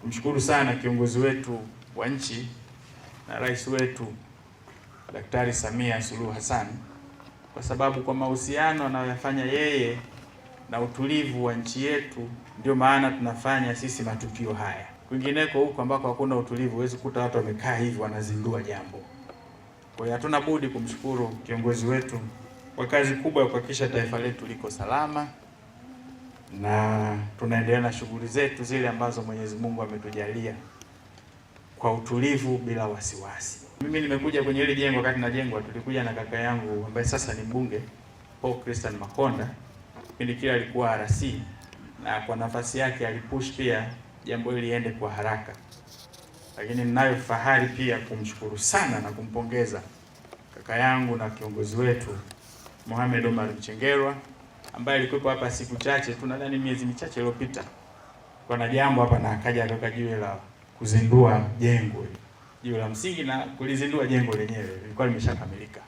Kumshukuru sana kiongozi wetu wa nchi na rais wetu Daktari Samia Suluhu Hassan kwa sababu kwa mahusiano anayoyafanya yeye na utulivu wa nchi yetu, ndio maana tunafanya sisi matukio haya. Kwingineko huko ambako hakuna utulivu, huwezi kukuta watu wamekaa hivi wanazindua jambo. Kwa hiyo hatuna budi kumshukuru kiongozi wetu kwa kazi kubwa ya kuhakikisha taifa letu liko salama na tunaendelea na shughuli zetu zile ambazo Mwenyezi Mungu ametujalia kwa utulivu bila wasiwasi. Mimi nimekuja kwenye hili jengo wakati najengwa, tulikuja na kaka yangu ambaye sasa ni mbunge Paul Christian Makonda. Kipindi kile alikuwa RC na kwa nafasi yake alipush pia jambo hili liende kwa haraka, lakini ninayo fahari pia kumshukuru sana na kumpongeza kaka yangu na kiongozi wetu Mohamed Omar Mchengerwa ambaye alikuwepo hapa siku chache tu, nadhani miezi michache iliyopita, kwa na jambo hapa na akaja akaweka jiwe la kuzindua jengo, jiwe la msingi na kulizindua jengo lenyewe lilikuwa limeshakamilika,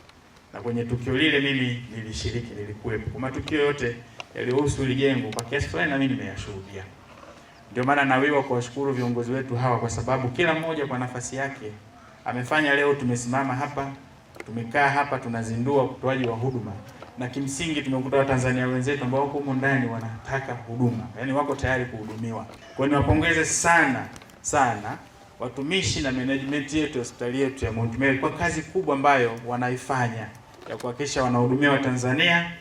na kwenye tukio lile mimi nilishiriki, nilikuwepo kwa matukio yote yaliyohusu hili jengo kwa kiasi fulani, na mimi nimeyashuhudia. Ndio maana nawiwa kuwashukuru viongozi wetu hawa kwa sababu kila mmoja kwa nafasi yake amefanya. Leo tumesimama hapa, tumekaa hapa, tunazindua utoaji wa huduma, na kimsingi tumekuta Watanzania wenzetu ambao wako humu ndani wanataka huduma, yaani wako tayari kuhudumiwa. Kwa hiyo niwapongeze sana sana watumishi na management yetu ya hospitali yetu ya Mount Meru kwa kazi kubwa ambayo wanaifanya ya kuhakikisha wanahudumia Watanzania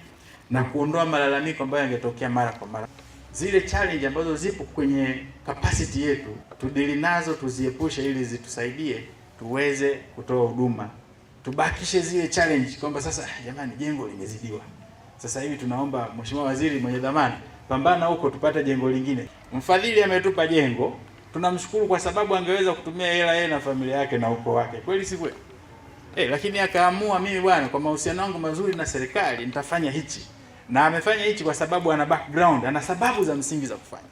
na kuondoa malalamiko ambayo yangetokea mara kwa mara. Zile challenge ambazo zipo kwenye capacity yetu tudili nazo, tuziepushe ili zitusaidie tuweze kutoa huduma. Tubakishe zile challenge kwamba sasa, jamani, jengo limezidiwa. Sasa hivi tunaomba Mheshimiwa Waziri mwenye dhamana, pambana huko tupate jengo lingine. Mfadhili ametupa jengo, tunamshukuru kwa sababu angeweza kutumia hela yeye na familia yake na ukoo wake, kweli si kweli? Lakini akaamua, mimi bwana, kwa mahusiano yangu mazuri na serikali nitafanya hichi, na amefanya hichi kwa sababu ana background, ana sababu za msingi za kufanya.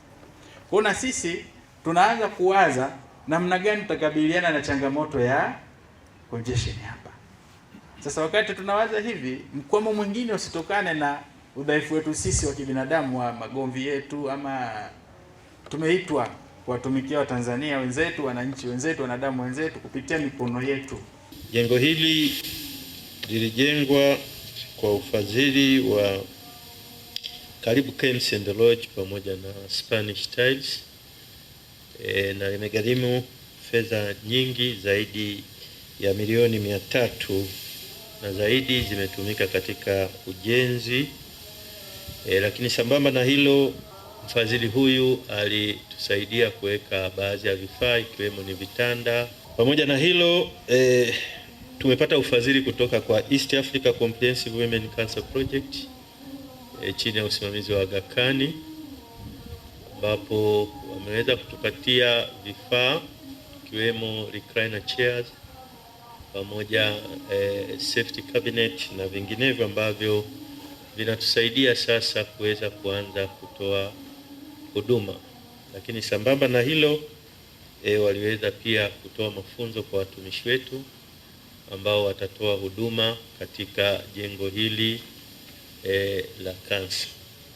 Kwa na sisi tunaanza kuwaza namna gani tutakabiliana na changamoto ya congestion hapa. Sasa wakati tunawaza hivi, mkwamo mwingine usitokane na udhaifu wetu sisi wa kibinadamu wa magomvi yetu, ama tumeitwa kuwatumikia Watanzania wenzetu, wananchi wenzetu, wanadamu wenzetu kupitia mikono yetu. Jengo hili lilijengwa kwa ufadhili wa Karibu Camps and Lodge pamoja na Spanish Tiles na limegharimu fedha nyingi zaidi ya milioni 300 na zaidi zimetumika katika ujenzi. Lakini sambamba na hilo, mfadhili huyu alitusaidia kuweka baadhi ya vifaa ikiwemo ni vitanda. Pamoja na hilo, tumepata ufadhili kutoka kwa East Africa Comprehensive Women Cancer Project chini ya usimamizi wa Aga Khan, ambapo wameweza kutupatia vifaa ikiwemo recliner chairs pamoja safety cabinet na vinginevyo ambavyo vinatusaidia sasa kuweza kuanza kutoa huduma. Lakini sambamba na hilo, waliweza pia kutoa mafunzo kwa watumishi wetu ambao watatoa huduma katika jengo hili la kansa.